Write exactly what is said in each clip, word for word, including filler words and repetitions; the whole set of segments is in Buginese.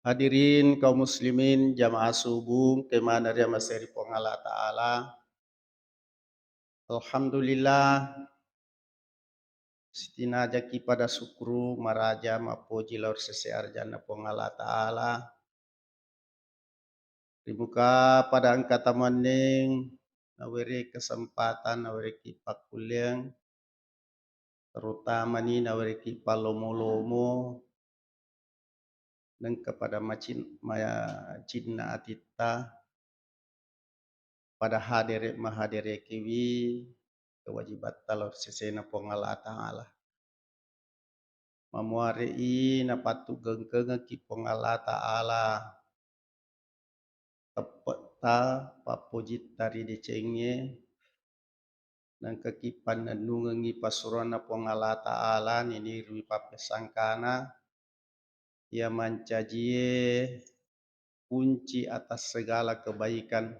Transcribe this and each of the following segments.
Hadirin kaum muslimin, jamaah subuh, kemana ria maseri Puang Allah Ta'ala. Alhamdulillah, sitinajaki pada syukru, maraja, mappoji lao ri sese arjanna Puang Allah Ta'ala. Rimuka pada engka tamenneng, nawere kesempatan, nawereki pakkulleng, terutamani nawereki pallomo-lomo, nengka pada macin-, macinna atitta, pada hadere mahaderekiwi kewajibatta lao ri sesena Puang Allah Ta'ala. Mamuare'i napattu gengkengekki Puang Allah Ta'ala, teppe'ta, pappojitta ri decengnge, nengkaki pannennungengngi passuroanna Puang Allah Ta'ala, ninirui pappesangkana, iya mancajie kunci atas segala kebaikan.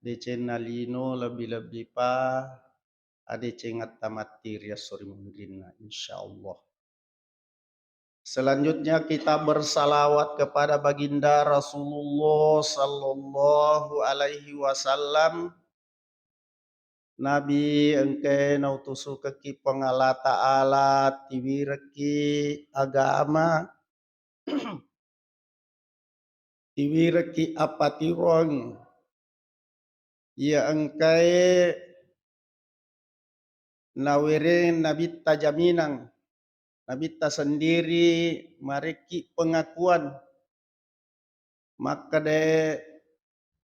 Decenna lino lebbi-lebbipa adecengatta matti ri esso ri munrinna, insyaallah. Selanjutnya kita bersalawat kepada Baginda Rasulullah sallallahu alaihi wasallam. Nabi engkae nautusukekki Puang Allah Ta'ala, tiwirekki agama, tiwirekki appatiroang iya engkae nawereng Nabitta jaminang, Nabitta sendiri marekki pengakuan makkeda,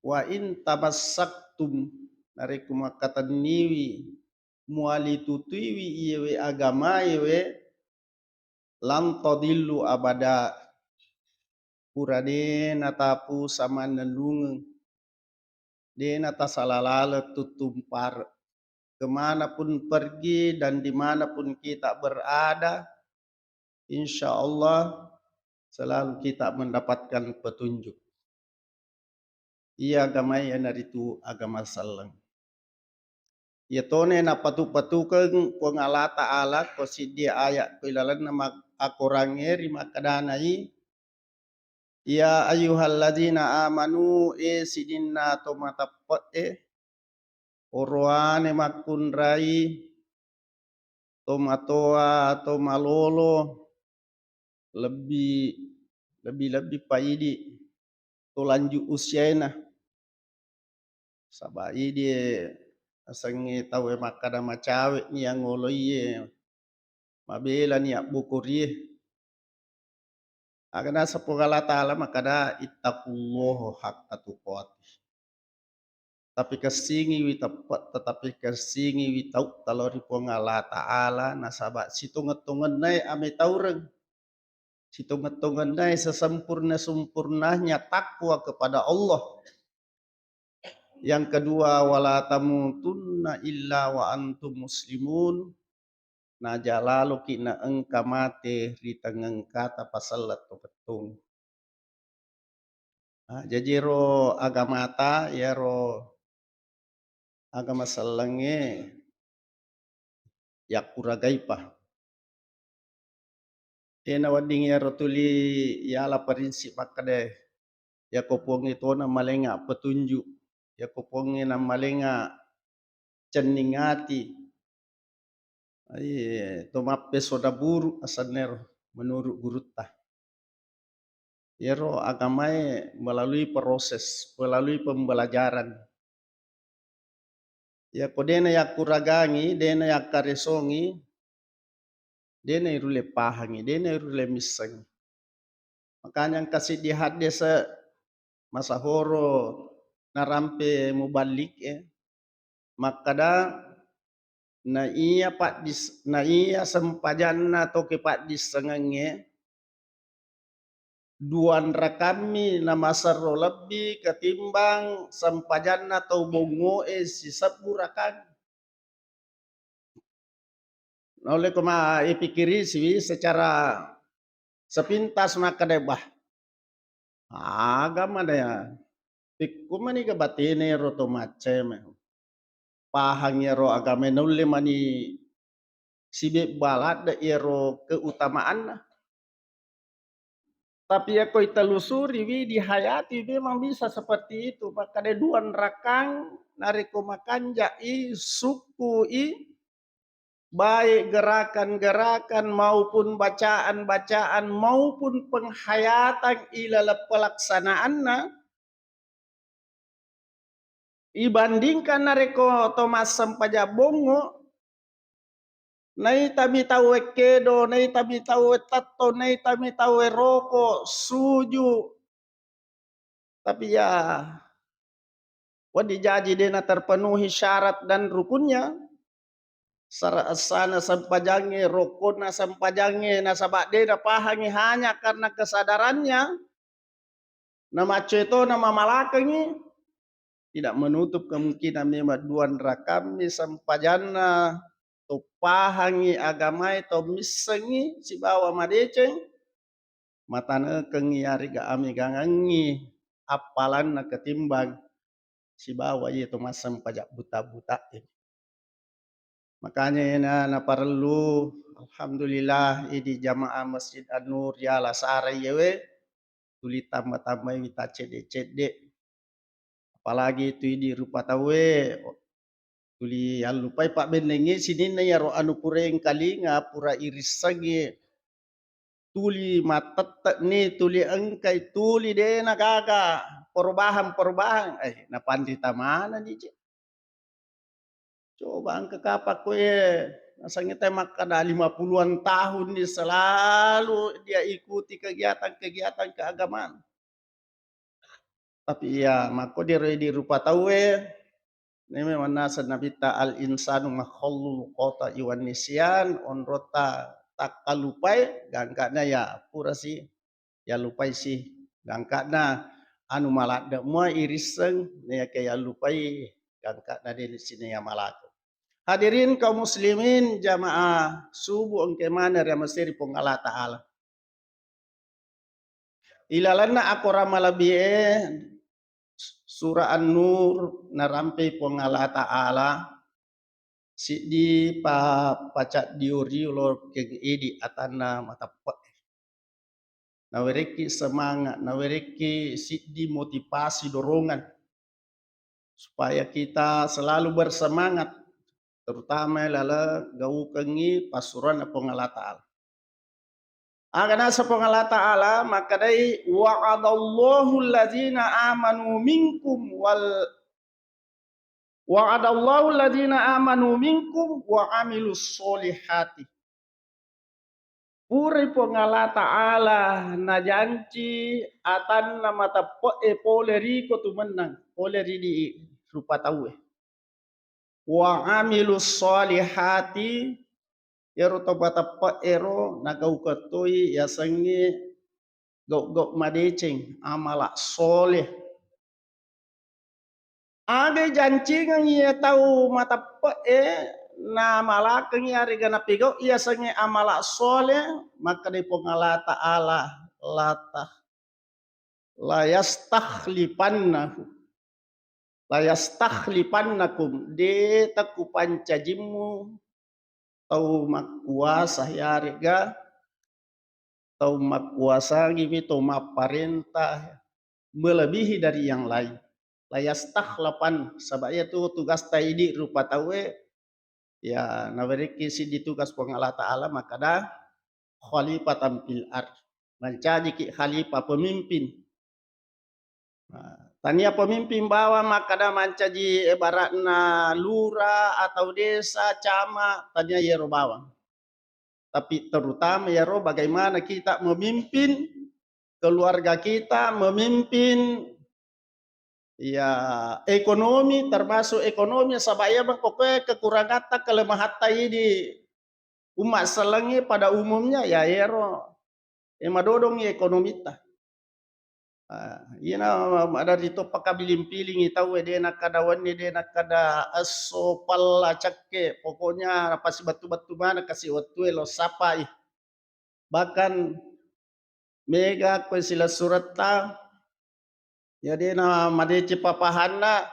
"Wa in tamassaktum," narekko makkatenniwi, muali tutuiwi iyewe agamaewe, "lan tadillu abada," pura de natapusa mannennungeng, de natasala laleng tuttumpare. Kemanapun pergi dan dimanapun kita berada, insya Allah selalu kita mendapatkan petunjuk. Iya agamae iyanaritu agama selleng. Iyatone napatu-patukeng Puang Allah Ta'ala ko siddi ayat ko ilalenna mak-, akorangnge ri makkedanai, "Ya ayyuhalladzina amanu," e sininna to mateppe'e, oroane makkunrai, to matoa, to malolo, lebbi, lebbi-lebbi pa idi to lanjut usiaena. Saba idi asengnge tauwe makkada macawe'ni angoloiye, mabelani abbokorie. Aga naseng Puang Allah Ta'ala makkada, "Ittaqullaha haqqa tuqatih." Tapikessingiwi teppe-, tapikessingiwi tautta lao ri Puang Allah Ta'ala, nasaba sitongeng-tongennae ametaureng, sitongeng-tongennae sesempurna-sempurnanya takwa kepada Allah. Yang kedua, "Wala tamutunna illa wa antum muslimun." Naja laloki naengka mate ri tengngengkata pasella to pettung. Ah, jaji ero agamata, iyaro agama sellengnge yakkuragaipa. Dena wedding iyaro tuli yala prinsip makkedae, yako Puangnge tona malenga petunjuk, yako Puangnge namalenga cenning ati, ai, to mappesona buruk asennero menurut gurutta. Iyaro agamae melalui proses, melalui pembelajaran. Yako dena yakkuragangi, dena yakkaresongi, dena irulle pahangi, dena irulle missengi. Makanya engka siddi haddese masahoro narampe muballik e, makkada, naiya paddis-, naiya sempajanna to kepaddissengengnge duanrakammi namaserro lebbi ketimbang sempajanna tau bongngoe sisebbu rakang. Naulle ko ma-, ipikiri siwi secara sepintas makkeda, bah, aga mana ya? Pikku maniga batene ro to macceme. Pahang iyaro agamae naulle mani sibebba ladde iyaro keutamaanna. Tapi yakko itelusuriwi, dihayati, memang bisa seperti itu. Makkeda duanrakang narekko makanja'i, sukkui, baik gerakan-gerakan maupun bacaan-bacaan maupun penghayatan ilaleng pelaksanaanna, ibandingkan narekko to massempajang bongngo, naitami tauwe kedo, naitami tauwe tetto, naitami tauwe roko, suju. Tapi ya, wedding jaji de' naterpenuhi syarat dan rukunnya. Sara-, essana sempajangnge, rokkonna sempajangnge, nasaba de' napahangi hanya karena kesadarannya, namaccoe to namamalakengngi, tidak menutup kemungkinan memang duanrakammi sempajanna, to pahangi agamae, to missengngi sibawa madeceng, matanekengngi yarega amegangengngi appalanna ketimbang sibawa iye to massempajang buta-butae. Makanya iyena naparellu, alhamdulillah, idi jamaah Masjid An-Nur yala sara iyewe tuli tamba-tambaiwi taccedde-cedde. Apalagi tu idi rupa tauwe, tuli allupai pabbennengnge sininna iyaro anu pura engkalinga, pura irissengnge, tuli mattette'ni, tuli engkai, tuli de'na gaga perubahan-perubahan, eh, napanrita manenni, Cek. Coba engka kapang koe, nasengnge te makkeda lima puluhan tahun ni selalu dia ikuti kegiatan-kegiatan keagamaan. Tapi iya, makko diro idi rupa tauwe, neme mannaseng Nabitta, "Al insanu makhallul khata'i wan nisyan," onrotta takkalupai, gangkana ya purasi yallupai si, gangkana anu maladde mua irisseng, nayake yallupai gangkana de sine ya malako. Hadirin kaum muslimin, jamaah subuh engke maneng ri ameseri Puang Allah Ta'ala. Ilalenna akorang malebbi'e, Surah An-Nur, narampei Puang Allah Ta'ala, siddi pa-, pacaddio-rio lokeng idi atanna mateppe'e. Nawerekki semangat, nawerekki siddi motivasi dorongan supaya kita selalu bersemangat, terutama laleng gaukengngi passuroanna Puang Allah Ta'ala. Aga naseng Puang Allah Ta'ala makkedai, "Wa'adallahu alladzina amanu minkum wal, wa'adallahu alladzina amanu minkum wa amilus solihati." Purai Puang Allah Ta'ala najanci atanna mateppe'e pole riko tu mennang, pole ri di rupa tauwe. Wa amilus solihati, ero to mateppe'ero nagaukeng toi yasengnge gau-gau madeceng, amala soleh. Aga ijancingengngi iye tau mateppe'e, namalakengngi yarega napigau iyasengnge amala soleh, makkedai Puang Allah Ta'ala, "La tah-, la yastakhlifannahu, la yastakhlifannakum," de takupancajimmu tau makkuasa, yarega tau makkuasangiwi tau mapparenta melebihi dari yang lain. La yastakhlafan, saba iyatu tugasta idi rupa tauwe, ya, nawerekki siddi tugas Puang Allah Ta'ala makkeda khalifatan fil ard. Mancajiki khalifah, pemimpin. Nah, tania pemimpin bawang makkeda mancaji ibaratna lura atau desa, camat, tania iyaro bawang. Tapi terutama iyaro bagaimana kita memimpin keluarga kita, memimpin, ya, ekonomi, termasuk ekonomi, saba iya mengkokoe kekurangatta, kelemahatta idi umma sellengnge pada umumnya, ya, iyaro, eh, madodongngi ekonomitta. Ah, iyana maderri to pakabiling-pilingi tauwe, de nakkeda wenni, de nakkeda esso, pella, cekke, pokoknya napasibettu-bettu maneng kasi wettue lo sappai. Bahkan mega ko silessuretta, ya de namadeceng papahanna,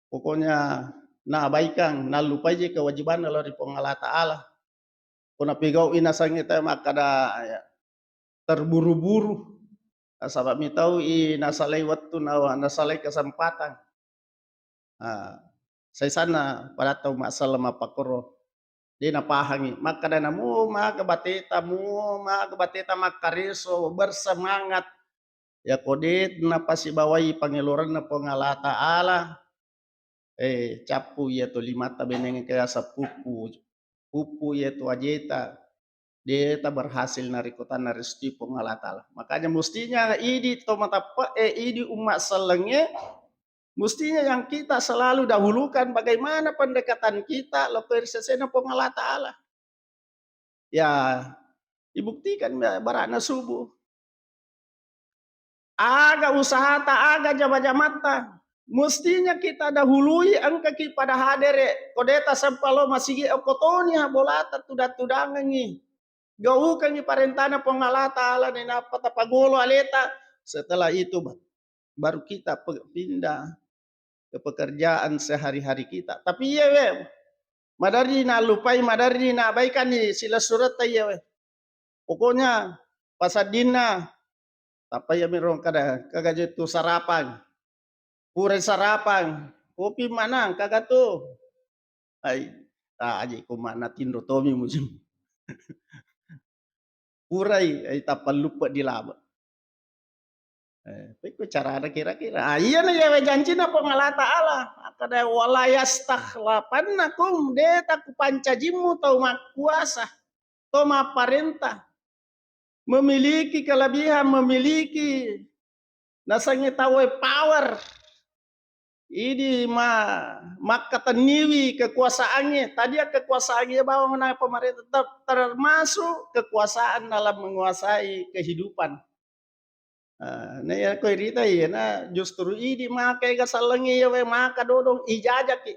pokoknya naabaikan, nallupaiji kewajibanna lao ri Puang Allah Ta'ala. Ko napigau'i nasengnge tau makkeda, ya, terburu-buru. Nasaba mitau i nasalai wettu, na-, nasalai kesempatan. Ah, saisanna pada tau masalah mappakoro. De napahangi. Makkadana, "Mu maga bateta, mu maga bateta makkareso, bersemangat." Yako de napasibawai pangeloranna Puang Allah Ta'ala, eh, cappu iya to limatta beneng kaya sapuppu, puppu iya to ajeta, de ta berhasil narekko tanna restui Puang Allah Ta'ala. Makanya mestinya idi to mateppe, eh, idi umma sellengnge, mestinya yang kita selalu dahulukan bagaimana pendekatan kita lokko ri sesena Puang Allah Ta'ala. Ya, ibuktikan bara'na subuh. Aga usahata, aga jama-jamatta, mestinya kita dahului engkaki pada hadere. Ko de tasempa lo masigi, okko toni ha bolata tudang-tudangengi. Gaukengi parentana Puang Allah Ta'ala, nainappa tapagolo aleta. Setelah itu ba-, baru kita pe-, pindah ke pekerjaan sehari-hari kita. Tapi iya we, maderri nallupai, maderri naabaikanni silessuretta iya we. Pokoknya pasaddinna, tappa iya miro kada, kaga je tu sarapang. Purai sarapang, kopi manang, kaga tu. Ai, ta aje ko mana tinro tomi musim. Purai, ai, tappa luppe di laba. Eh, pekko carana kira-kira. Ah, iyana iyawe jancinna Puang Allah Ta'ala. Makkeda, "Wala yastakhlafannakum," de takupancajimmu tau makkuasa, tau mapparenta. Memiliki kelebihan, memiliki nasengnge tauwe power. Idi ma-, makkatenniwi kekuasaangnge. Tadi ya kekuasaangnge bawang na pemerintah ter-, termasuk kekuasaan dalam menguasai kehidupan. Ah, na iya ko irita iyana justru idi maka ega sellengnge iya we maka dodong ijajaki.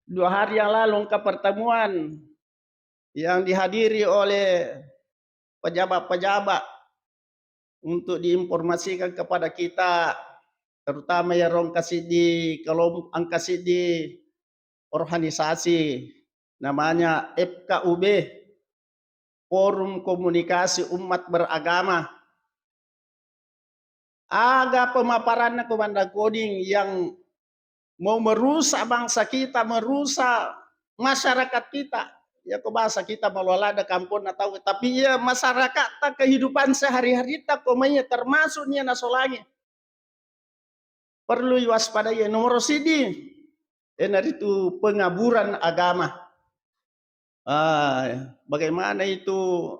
Dua hari yang lalu engka pertemuan yang dihadiri oleh pejabat-pejabat untuk diinformasikan kepada kita, terutama ya rong engka siddi kelom-, engka siddi organisasi namanya F K U B, Forum Komunikasi Umat Beragama. Aga pemaparanna Komandan Kodim yang mau merusak bangsa kita, merusak masyarakat kita. Ya ko bahasa kita maloalada kamponna tau, tapi iya masyarakat ta kehidupan sehari-hari ta ko maiya termasuk nia nasolangi. Perlu iwaspadai. Nomoro siddi, enaritu pengaburan agama. Ah, bagaimana itu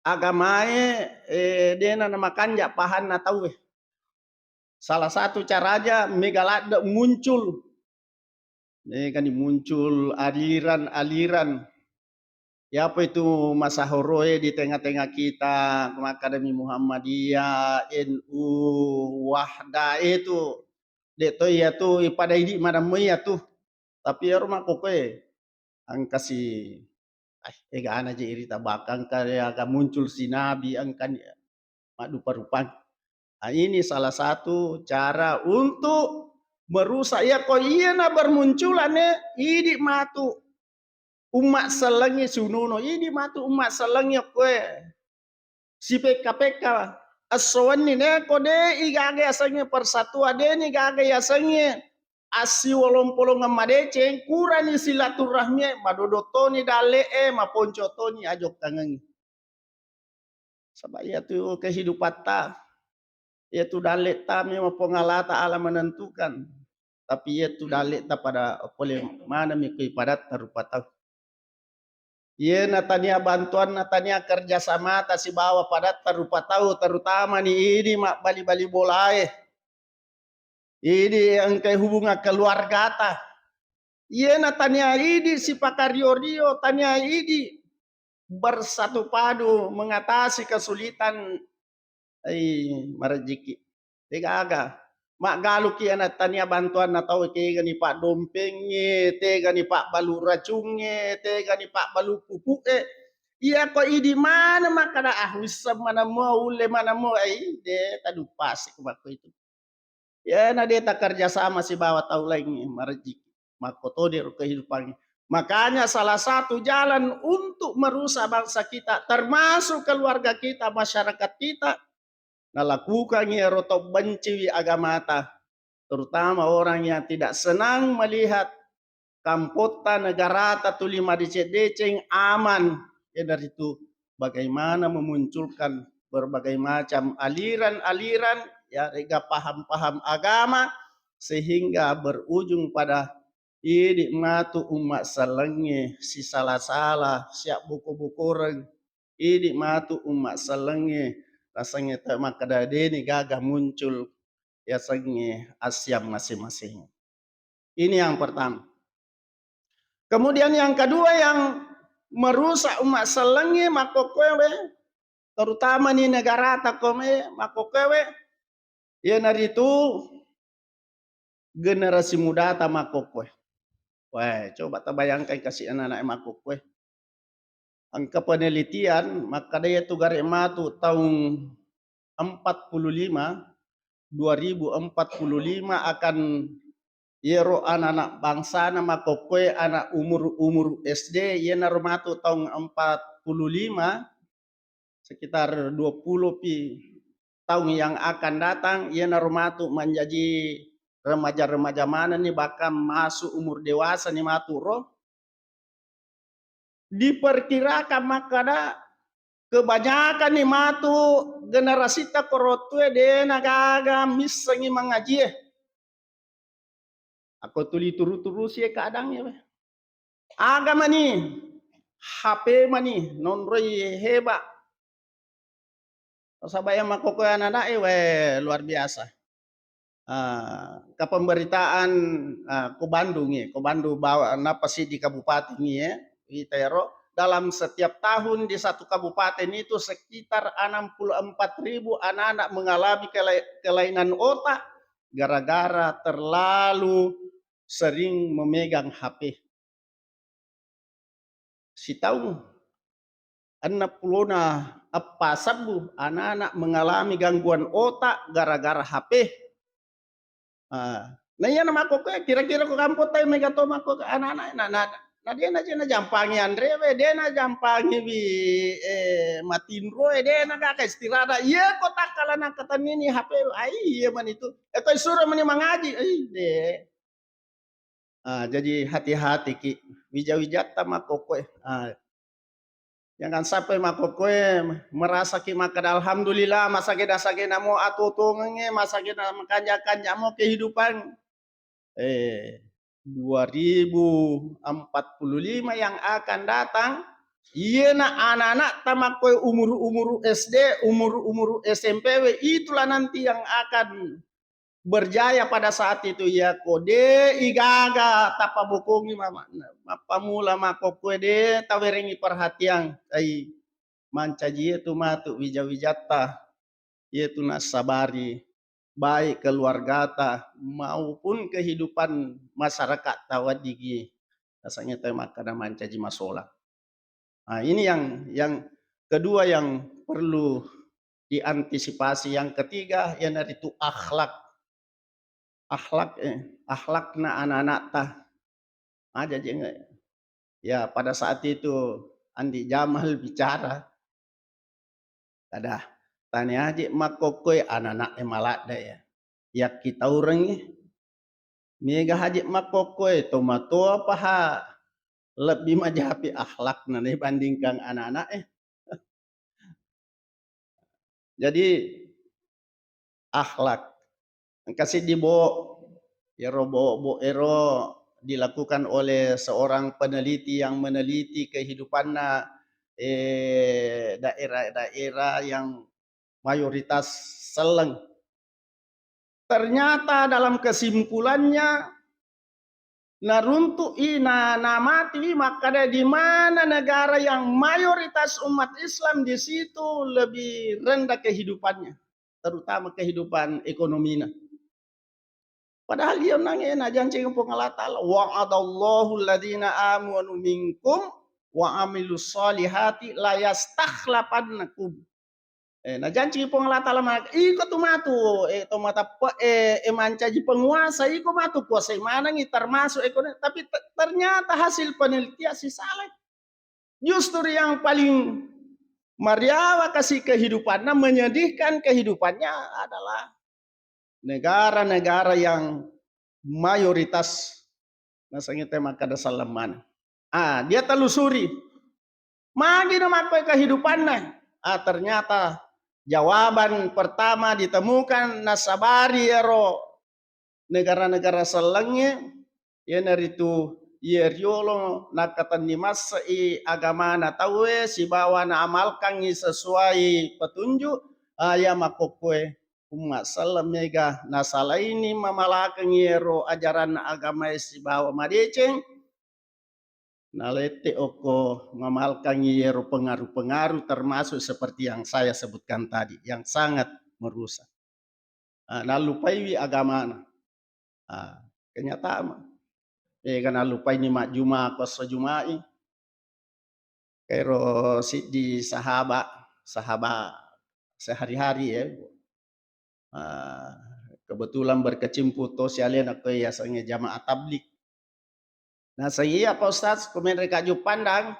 agamae, eh, dena namakanja pahanna tauwe. Salah satu caranya mega ladde muncul. Megani muncul aliran-aliran. Yapa itu masahoroe di tengah-tengah kita, makkadami Muhammadiyah, N U, Wahda, itu. De to iya tu, pada idi madammo iya tu. Tapi ero makkokoe, engka si, eh, egana je irita baka engka aga muncul si nabi, engka ni-, maddupa-rupang. Ah, ini salah satu cara untuk merusak. Iya ko iya na bermunculan, eh, idi matu umma sellengnge sunono, idi matu umma sellengnge koe. Sipekka-pekka esso wenni ne ko de igaga yasengnge persatuan, de ni gaga yasengnge assiwolong-polongeng madeceng, kurani silaturahmi e, madodo toni dalle e, maponco toni ajokkangengngi. Saba iyatu kehidupatta, iyatu dalletta memang Puang Allah Ta'ala menentukan. Tapi iyatu dalletta pada pole maneng mi ko ipadatta rupa tau. Iyena tania bantuanna, tania kerjasamata sibawa padatta rupa tau, terutama ni idi mabbali-bali bolae. Idi engkai hubungan keluargata. Iyena tania idi sipakario-rio, tania idi bersatu padu mengatasi kesulitan, ai, marejiki. Degaga. Maggaluki ana tania bantuanna tau, tegani paddompengnge, tegani pabbalu racungnge, tegani pabbalu pupu'e. Iya ko idi maneng makkada, ah, wisseng maneng mua, ulle maneng mua, ai, de taduppasi ko makko itu. Iyana de takerja sama sibawa tau laingnge, marejiki. Makkotoni ro kehidupangnge. Makanya salah satu jalan untuk merusak bangsa kita, termasuk keluarga kita, masyarakat kita, nalakukan iyaro tau benciwi agamata, terutama orang yang tidak senang melihat kampotta, negarata tuli madeceng-deceng, aman, iyanaritu bagaimana memunculkan berbagai macam aliran-aliran, ya, rega paham-paham agama, sehingga berujung pada idi matu umma sellengnge sisala-sala, siabbuko-bukoreng, idi matu umma sellengnge, nasengnge te makkeda deni gaga muncul yasengnge assiang masing-masing. Ini yang pertama. Kemudian yang kedua yang merusak umma sellengnge makkokkoe, terutama ni negarata kome makkokkoe, iyanaritu generasi mudata makkokkoe. Wah, coba tabayangkan kasi anak-anak makkokkoe. Engka penelitian makkeda iyatu gare matu taung empat puluh lima, dua ribu empat puluh lima akan iyaro anak-anak bangsana makkokkoe anak umur-umur S D, iyanaro matu taung empat puluh lima, sekitar dua puluh pi taung yang akan datang, iyanaro matu manjaji remaja-remaja manenni, bahkan masuk umur dewasa ni matu ro. Diperkirakan makkeda kebanyakan ni matu generasita korottue dena gaga missengi mangajie. Ako tuli turu-turusi keadaan ya, weh. Aga mani, H P mani, nonroi heba. Nasaba iya makkokkoe anak-anak e, weh, luar biasa. Ah, ke pemberitaan, ah, ko Bandung ya, ko Bandung bawa napa sih di kabupaten ya, ita ero dalam setiap tahun di satu kabupaten itu sekitar enam puluh empat ribu anak-anak mengalami kelai-, kelainan otak gara-gara terlalu sering memegang H P. Sitaung enneng pulona eppa sebbu anak-anak mengalami gangguan otak gara-gara H P. Ah, na iya na makkokkoe, kira-kira ko kampong tai mega to makkokkoe anak-anak, na, na, na dia na, dia na jampangi anre we, dia na jampangi wi, eh, matinro e, dia na gaka istirahat. Iya ko takkala nakatanini H P, ai iya mani tu. Eh, ko isuro mani mangaji, ai de. Ah, jadi hati-hati ki, wija-wijatta makkokkoe. Ah, jangan sampai makkokkoe merasa ki makkeda, "Alhamdulillah, masagena-sagena mo atuo-tuongengnge, masagena makanja-kanja mo kehidupan." Eh, dua ribu empat puluh lima yang akan datang, iyena anak-anak tamakkoe umur-umur S D, umur-umur S M P we, itulah nanti yang akan berjaya pada saat itu, iya ko de igaga tapabokongi mama-, mappamula makkokkoe de tawerengi perhatian, ai mancaji itu matu wija-wijatta, itu nassabari baik keluargata maupun kehidupan masyarakat tawaddigi nasangnge te makkeda mancaji masolang. Nah, ini yang, yang kedua yang perlu diantisipasi. Yang ketiga, iyanaritu akhlak. Akhlak, eh, akhlakna anak-anakta. Aja jeng, ya, pada saat itu Andi Jamal bicara, kada, tani aje makkokkoe anak-anak e maladde ya. Yakkitaurengngi, mega haji makkokkoe, tomatoa paha lebbi majapi akhlakna dibandingkan anak-anak e. Jadi, akhlak. Engka siddi bo, iyaro bo, bo ero dilakukan oleh seorang peneliti yang meneliti kehidupanna, eh, daerah-daerah yang mayoritas selleng. Ternyata dalam kesimpulannya, naruntu'i, na-, namatiwi makkeda di mana negara yang mayoritas umat Islam di situ lebih rendah kehidupannya, terutama kehidupan ekonomina. Padahal iya onnangnge najanceng Puang Allah Ta'ala, "Wa'adallahu alladhina amanu minkum wa amilus salihati layastakhlafannakum." Eh, najanci Puang Allah Ta'ala maka, iko tu matu, eh, to mateppe, eh, eh, mancaji penguasa, iko matu kuasai manengi, termasuk ekonomi. Tapi te-, ternyata hasil penelitian si salai. Justru yang paling mariawa kasih kehidupannya, menyedihkan kehidupannya adalah negara-negara yang mayoritas nasengita makkeda selleng maneng. Ah, dia telusuri. Magi na makkoi kehidupanna? Ah, ternyata jawaban pertama ditemukan nasabari ero negara-negara sellengnge, iyanaritu iye riolo nakkatenni masse'i agamana tauwe sibawa naamalkangngi sesuai petunjuk, ah, iya makkokkoe umma selleng mega nasalaini mamalakengngi ero ajaranna agamae sibawa madeceng, nalette okko mamalkangngi ero pengaruh-pengaruh termasuk seperti yang saya sebutkan tadi yang sangat merusak. Ah, nallupaiwi agamana. Ah, kenyataan. Ega nallupaini majjuma ko esso Juma'i. Kairo siddi sahaba, sahaba sehari-hari ya. Ah, kebetulan berkecimpung to si alena ko yasengnge jamaah tablik. Naseng iya Pak Ustaz, kumenre Kak Jupandang,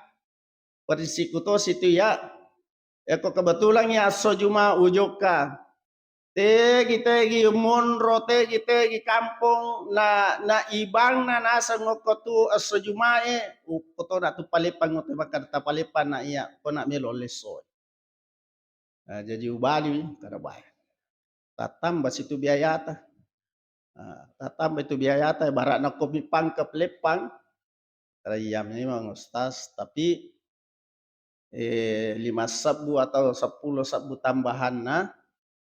prinsipku tosi tu iya. Eko kebetulan ya esso Juma ujokka. Tegi-tegi monro, tegi-tegi kampong, na, na ibangna naseng okko tu esso Jumae, ukko to na tu palepang, oto bakar ta palepang na iya, ko na melo lesso. Ah, jaji ubaliwi kada bae. Tattamba situ biayata. Ah, tattamba itu biayata, ibaratna ko mi pangkep leppang, kada iya memang Ustaz, tapi, eh, lima sebbu atau seppulo sebbu tambahanna,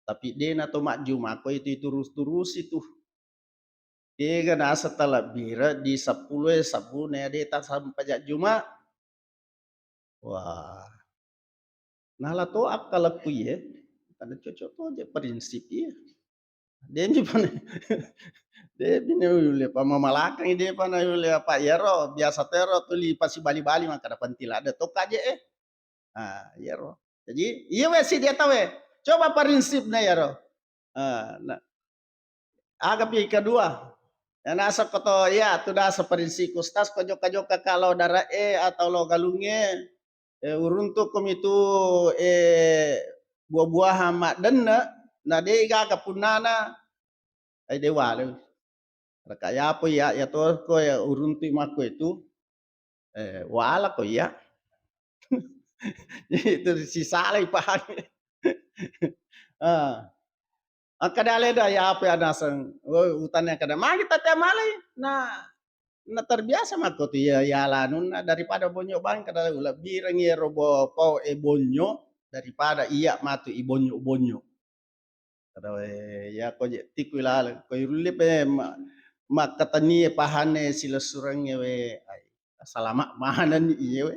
tapi dena to majjuma ko itu, itu terus-terus itu. Kega naseng talebbire di seppulo e sebbu na de tasampaja Juma. Wah. Nala to akkalekku iye. Kada cocok to je prinsip iye. Demi pana. Demi ne ulle pamamalakang de pana ulle apa iyaro biasa tero tuli pasibali-bali maka dapat tidak ada to kaje eh. Ah, iyaro. Jadi, iya we si dia tawe. Coba prinsipna iyaro. Ah, nah. Agapi kedua. Ya, naseng ko to, iya, tu dasa prinsip Ustaz ko jokka-jokka kalau dara e atau lo galunge, eh, uruntuk komi tu, eh, buah-buahan maddenne, na de gaga punnana, ai de wale. Raka yapo iya, iya to ko ya uruntuk makko itu, eh, wala ko iya. Itu sisalai pahang. Ah. Akkada aleda ya apa ya naseng. Oh, utane kada magi tati amalai. Na, na terbiasa makko tu ya, ya lanunna daripada bonyo bang kada ulebbirengngi ero bo pau e bonyo daripada iya matu i bonyo-bonyo. Kada we ya ko je tiku laleng ko irulle pe ma-, makkatanie pahane silessurengnge we. Ai, salama manenni iye we.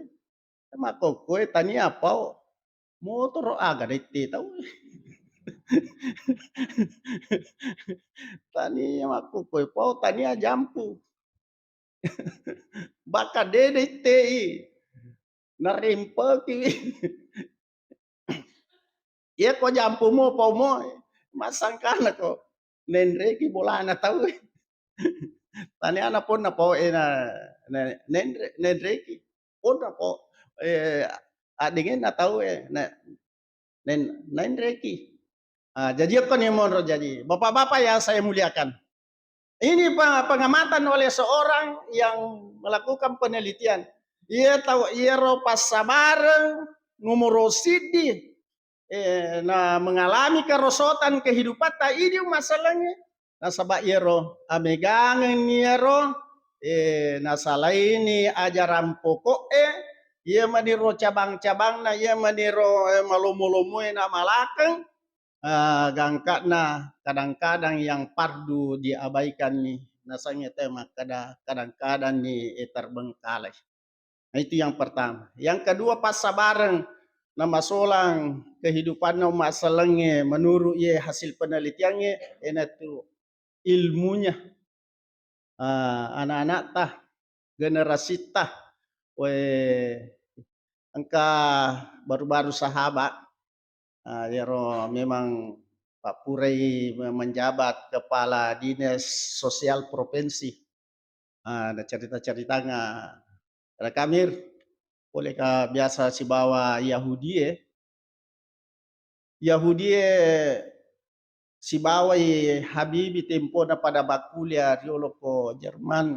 Makkokkoe tania pao motoro aga daitte tau. Tania makkokkoe pao tania jampu. Baka de daittei. Narempeki. Iya ko jampumo, paumo, massangkana ko nenreki bolana tau. Taniana ponna pau e na, na nenre-, nenreki. Ponna pau, eh, addengenna tau e na, nen-, nenreki. Ah, jadi okko ni monro jadi. Bapak-bapak yang saya muliakan. Ini pe-, pengamatan oleh seorang yang melakukan penelitian. Iya tau, iyaro passabareng nomoro siddi, eh, na mengalami kerosotan kehidupatta idi masalahnya. Nasaba iyaro amegangeng iyaro, eh, nasalaini ajaran pokok e, iya maniro cabang-cabangna, iya maniro, eh, malomo-lomoe na malakeng, eh, gangkana kadang-kadang yang fardu diabaikan ni, nasengnge te makkeda kadang-kadang ni, eh, terbengkalai. Nah, itu yang pertama. Yang kedua, passabareng namasolang kehidupanna umma sellengnge menurut ye hasil penelitiangnge, enatu ilmunya. Ah, anak-anakta, generasitta, we, engka baru-baru sahaba, Ah, iyaro memang pappurai me-, menjabat kepala dinas sosial provinsi. Ah, nacerita-ceritanga Rakamir, pole ka biasa sibawa Yahudie. Yahudie sibawai Habibi tempona pada bakkulia riolo ko Jerman.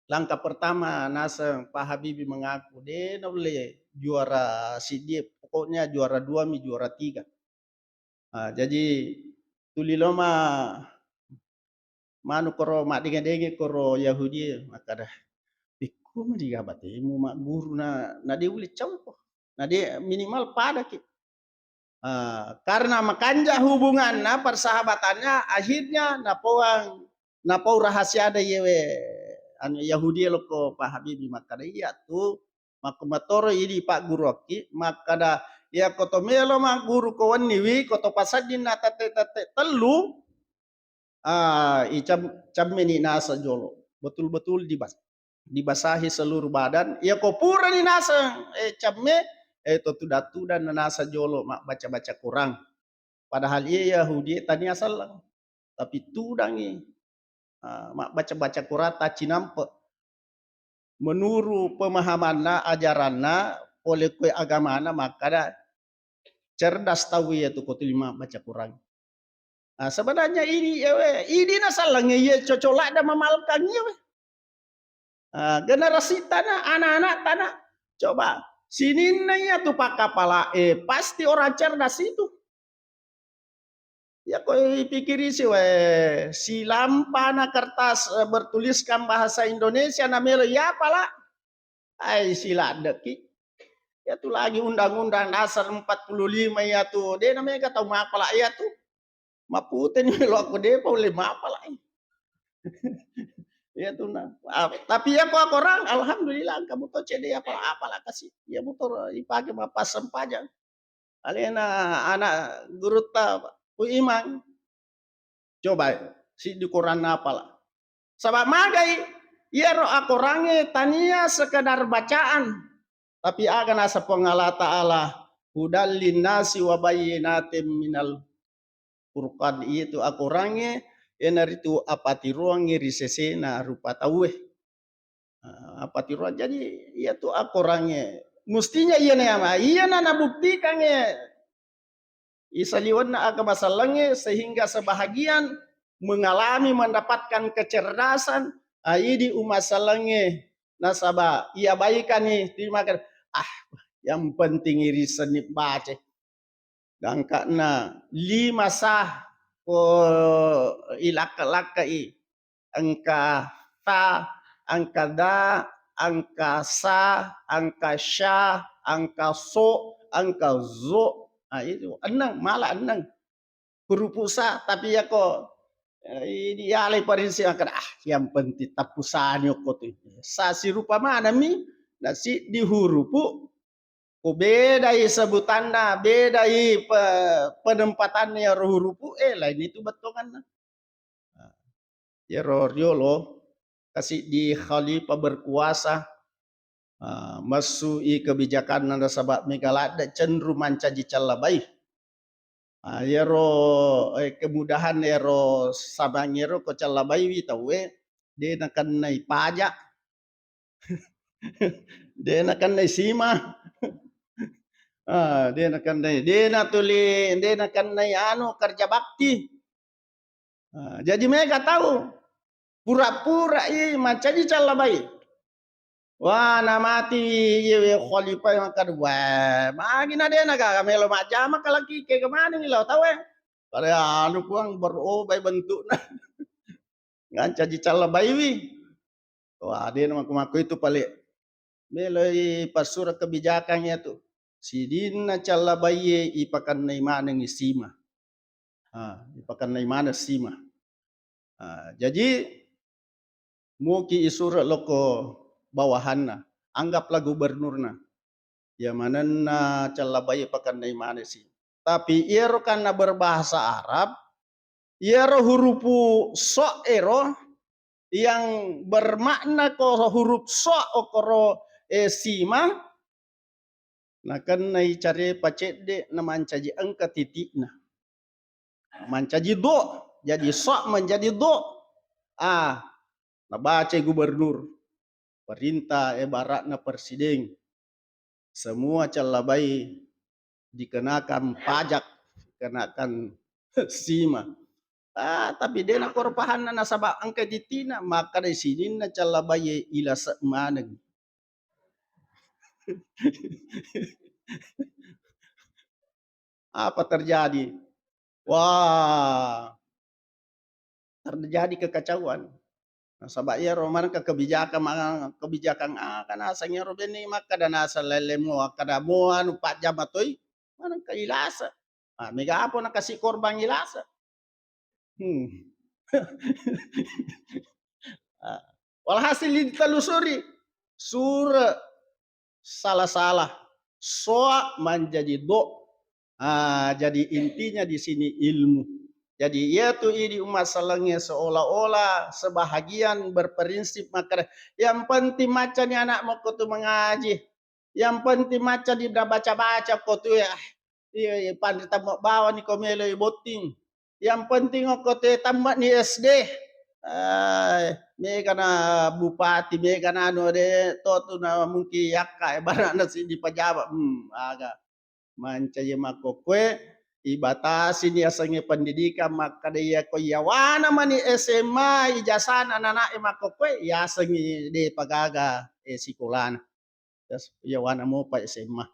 Langkah pertama naseng Pak Habibi mengaku de naulle juara siddi, pokoknya juara dua mi, juara tiga. Ah, jadi tuli loma manu koro maddenge-denge koro Yahudi makkada, "Pikku mani ga batemu magguru na, na de ulle campo, na de minimal padaki." Ah, karena makanja hubunganna, persahabatannya, akhirnya napauang, napau rahasiana yewe anu Yahudi lokko Pak Habibi makkada, "Iya tu, makkumatoro idi pagguruakki makkada, iya ko to melo magguru ko wenniwi, ko to pasaddinna tette-tette tellu, ah, icam-, cammeni naseng jolo." Betul-betul dibas-, dibasahi seluruh badan. Iya ko purani naseng, eh, camme, eh, to tudang-tudang naseng jolo mabbaca-baca Quran. Padahal iya Yahudi tania selleng, tapi tudangi, ah, mabbaca-baca Quran taccinampe. Menuru pemahamanna, ajaranna, pole koe agamana makkada cerdas tau iya tu ko tuli mabbaca Quran. Ah, sebenarnya idi, ewe, idi nasallangnge iye cocok ladda mamalkang iye we. Ah, generasi tana, anak-anak tana, coba sininna iya tu pakkapala, eh, pasti orang cerdas itu. Ya ko ipikiri si we, silampana kertas, eh, bertuliskan bahasa Indonesia na melo iya pala. Ai, siladdeki. Iya tu lagi undang-undang dasar empat puluh lima iya tu, de na mega tau mapala iya tu. Maputeni lo ko de pa ulle mapala. Iya tu na. Ah, tapi iya ko akorang, alhamdulillah, engka muto cedde apala-apala kasi. Iya muto ipake mappassempajang. Alena anak gurutta Pu Imang. Coba siddi Quran apala. Saba magai, iyaro akorangnge tania sekedar bacaan, tapi aga naseng Puang Allah Ta'ala, "Hudal linnasi wa bayyinatin minal furqan." Iyatu akorangnge, iyanaritu apatiroangnge ri sesena rupa tauwe. Ah, apatiroang. Jadi, iyatu akorangnge. Mustinya iyana yama, iyana nabuktikangnge isaliwenna agama sellengnge, sehingga sebahagian mengalami, mendapatkan kecerdasan, ah, idi umma sellengnge. Nasaba iya baikani, timakan, "Ah, yang penting irisenni baca." Gangka'na lima sa ko ilakka-lakkai, engka ta, engka da, engka sa, engka sya, engka so, engka zo. Ah, itu enneng, mala enneng hurupu sa, tapi yako, eh, dialai parinsi makkada, "Ah, yang penting tappu sani okko tu." Sa sirupa manami, na siddi hurupu, ko bedai sebutanna, bedai pe-, penempatanna iyaro hurupu, eh, lain itu bettuanganna. Nah, iyaro riolo, kasiddi khalifah berkuasa, ah, messu i kebijakanna nasaba mega ladde cenderung mancaji callabai. Ah, iyaro, eh, kemudahan iyaro sabang iyaro ko callabaiwi tauwe, de nakennai pajak. De nakennai sima. Ah, de nakennai, de natuli, de nakennai anu, kerja bakti. Ah, jadi mega tau pura-pura i mancaji callabai. Wah, namati iyewe khalifah makkada, "Wah, magi na de nagaga melo majjama kalaki kega maneng lao tauwe." Pada anu, Puang, berubah bentukna. Mancaji callabaiwi. Wah, de na mako-mako itu pale. Meloi passura kebijakan iyatu. Sidinna callabaiye ipakennai manengngi sima. Ah, ipakennai maneng sima. Ah, jaji muki isuro lokko bawahanna, anggaplah gubernurna. Iya manenna callabaiye pakennai maneng si. Tapi iyaro kanna berbahasa Arab, iyaro hurupu so ero yang bermakna ko huruf so okoro, eh, sima, Nakennai carepa cedde na mancaji engka titi'na. Mancaji do, jadi so menjadi do. Ah, nabacai gubernur, perintah ibaratna presiden, semua callabai dikenakan pajak, dikenakan sima. Ah, tapi de nakoro pahanna nasaba engka titi'na, makkeda sininna callabai ilase maneng. Apa terjadi? Wah, terjadi kekacauan. Nasaba iyaro manengka kebijakan ma-, kebijakan aga naseng iyaro benni makkeda naseng lellemo, akkeda mo anu pajjama toi, manengka ilasa. Ah, mega apa nakasi korban ilasa. Hmm. Ah, walhasil ditelusuri, sure salah-salah, soa menjadi do. Ah, jadi intinya di sini ilmu. Jadi iyatu idi umma sellengngé seolah-olah sebahagian berprinsip makkeda, yang penting maccani anakmu ko tu mengaji, yang penting maccani baca-baca ko tu ya. Iya, iya, panrita bawani ko melo botting. Yang penting okko te tamat ni S D. Eh, mega na bupati, mega na anu de to tu na mungkin yakka ibaratna siddi pejabat. Hmm, aga. Mancaji makkokkoe ibatasi ni asengnge pendidikan makkeda iya ko iyawana mani S M A ijazahna anak-anak e makkokkoe yasengngi de pagaga eh, sikolana. Terus iyawana mopa S M A.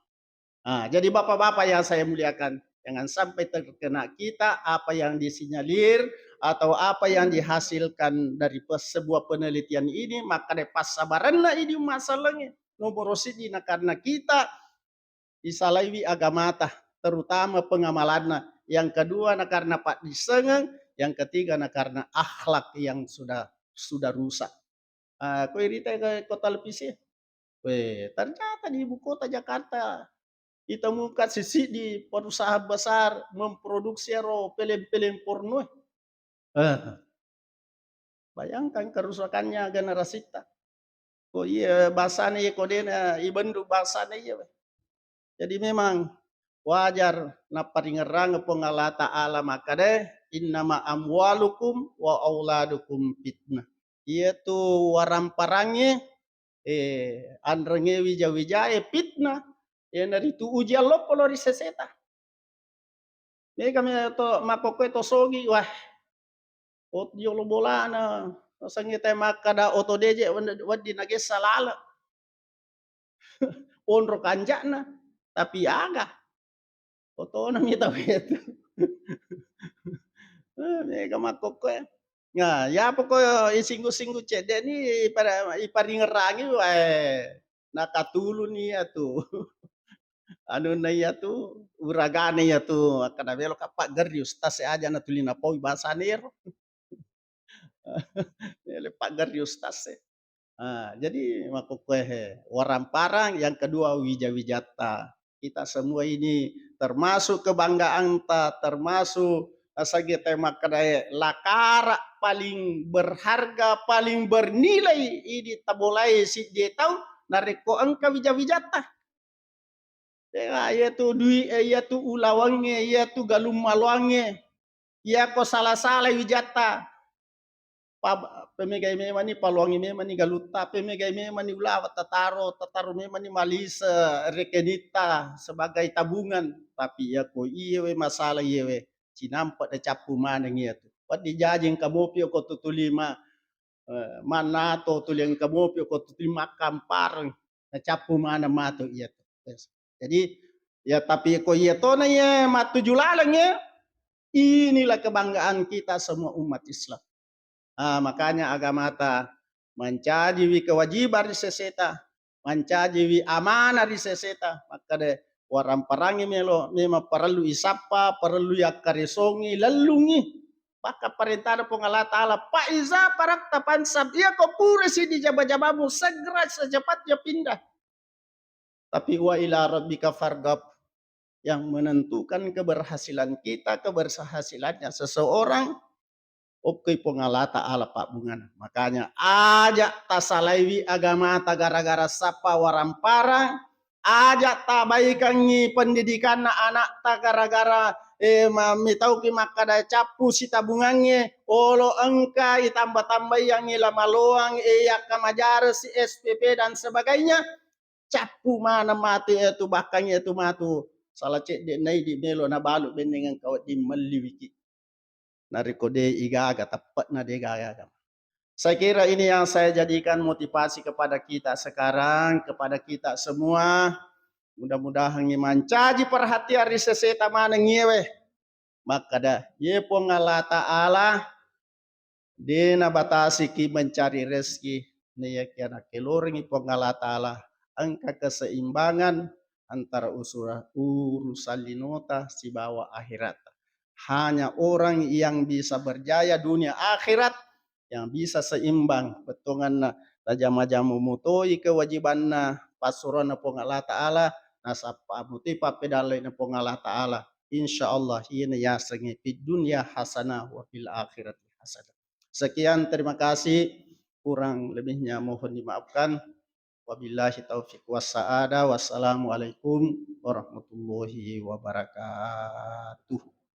Ah, jadi bapak-bapak yang saya muliakan, jangan sampai terkena kita apa yang disinyalir atau apa yang dihasilkan dari pe-, sebuah penelitian ini, maka de passabaranna idi umma sellengngé. Nomoro siddi na karena kita isalaiwi agamata, terutama pengamalanna. Yang kedua na karena paddissengeng, yang ketiga na karena akhlak yang sudah sudah rusak. Ah, ko irita ke kota lepisi. Weh, ternyata di ibu kota Jakarta ditemukan sisi di perusahaan besar memproduksi ero peleng-peleng porno. Eh. Bayangkan kerusakannya generasita. Ko iya bahasana iya ko dena ibendu bahasana iya. Jadi memang wajar naparingerrang Puang Allah Ta'ala makkeda, "Innama amwalukum wa auladukum fitnah." Iyatu waramparangnge, eh, anrenge wija-wijae fitnah, iyanaritu ujian loppo lao ri seseta. Mega mi to makkokkoe to sogi, wah, ot-, jolo bolana, nasengnge te makkeda oto deje wed-, wedding nagessa lale. Onro kanja'na, tapi aga? Otona mi tau itu. Eh, mega makkokkoe. Nah, ya pokok isinggu-singgu cedde ni ipara-, iparingerangi wae. Nakatuluni iyatu. Anunna iyatu, uragana iyatu, akkeda, "Meloka paggerri ustaz e, aja natuli napaui bahasana ero." Melo paggerri ustaz e. Ah, jadi makkokkoe he, waramparang, yang kedua wija-wijatta. Kita semua ini termasuk kebanggaanta, termasuk asage te makkedae lakara paling berharga, paling bernilai idi tabolae siddi tau narekko engka wija-wijatta. Tega iyatu dui e, iyatu ulawangnge, iyatu galung maloangnge, iyako sala-salai wijatta, pa-, pemegai memani, paloangi memani galutta, pemegai memani ulawa tataro, tataro memani malise rekenitta sebagai tabungan. Tapi iyako iyewe masalah iyewe, cinampe de cappu maneng iyatu. Wedding jaji engka mopi ko tutulima, eh, mannato tuli engka mopi ko tutulima kampareng, nacappu maneng matu iyatu. Jadi, ya, tapi ko iya tona iya mattuju laleng ya, inilah kebanggaan kita semua umat Islam. Ah, makanya agamata mancajiwi kewajiban ri seseta, mancajiwi amanah ri seseta. Makkeda waramparangngi melo, memang parellu isappa, parellu yakkaresongi, lellungi. Bahkan parentana Puang Allah Ta'ala, "Fa iza faragta fansab." Iya ko pura siddi jaba-jabamu, segera secepatnya pindah. Tapi wa ila rabbika farghab, yang menentukan keberhasilan kita, keberhasilannya seseorang, okkoi Puang Allah Ta'ala pabbungana. Makanya aja tasalaiwi agamata gara-gara sappa waramparang, Aja tabaikangngi pendidikanna anakta gara-gara, eh, ma-, mitauki makkada cappu sitabungangnge, olo engka itamba-tambaiyangngi la maloang, eh, yakka majaresi S P P dan sebagainya, cappu maneng matu itu, bahkan itu matu salah cedde naidi melo nabalu benneng engka wedding melliwiki. Narekko de igaga, teppe'na de gaga. Saya kira ini yang saya jadikan motivasi kepada kita sekarang, kepada kita semua. Mudah-mudahan mancaji perhatian ri seseta maneng iyewe. Makkada, ye Puang Allah Ta'ala, de nabatasiki mencari rezeki, naiyakia nakkelorengi Puang Allah Ta'ala, engka keseimbangan antara usura-, urusan linota sibawa akhirat. Hanya orang yang bisa berjaya dunia akhirat yang bisa seimbang, bettuanganna tajama-jama mutoi kewajibanna passuroanna Puang Allah Ta'ala, nasappa mutoi pappedallaina Puang Allah Ta'ala. Insya Allah, iyana yasengnge fid dunya hasanah wa fil akhirati hasanah. Sekian, terima kasih. Kurang lebihnya mohon dimaafkan. Wabillahi taufiq wassa'adah. Wassalamualaikum warahmatullahi wabarakatuh.